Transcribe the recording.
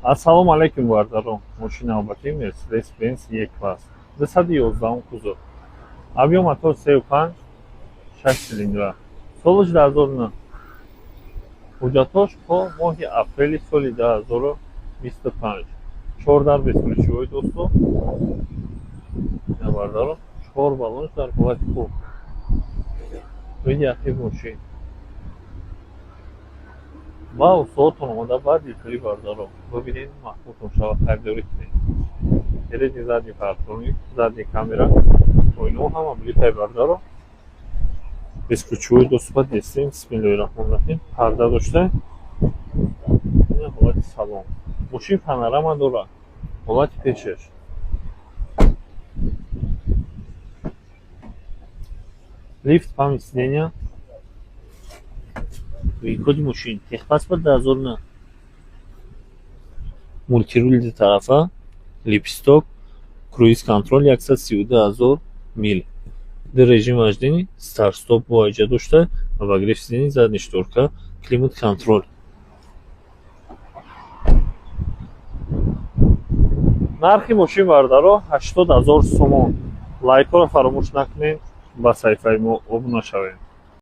Ассалому алайкум, бародарон. Мошини навбатӣ Mercedes Benz E-класс, 211 кузов, объём мотор 3,5, 6 цилиндра, солаш 2009, ҳуҷҷатҳош то моҳи апрели соли 2025, чор дар бесключевой. Досто, бародарон, чор баллонш дар ҳолати хуб. Види ақиб мошин ва устодотон омода ба дилпурӣ. Бародаро, бибинед, маҳбубтон шавад, харидорӣ кунед. Передний, задний парктроник, задний камера, оинаҳо ҳама блитай. Бародаро, бесключевой доступа дестем. Бисмиллоҳи раҳмони раҳим. Парда дошта, ина ҳолати салон. Мошин панорама дорад. Ҳолати пешаш, лифт, память сидения, коди мошин, техпаспорт 2009, мультируль ду тарафа, лепесток, круиз контроль, 132 000 мил, ду режим вождения, старт стоп бо айҷа дошта, обогрев сидений, задний шторка, климат контроль. Нархи мошин, бародаро, 80 000 сомон. Лайкҳоро фаромӯш накунед, ба саҳифаи мо обуна шавед.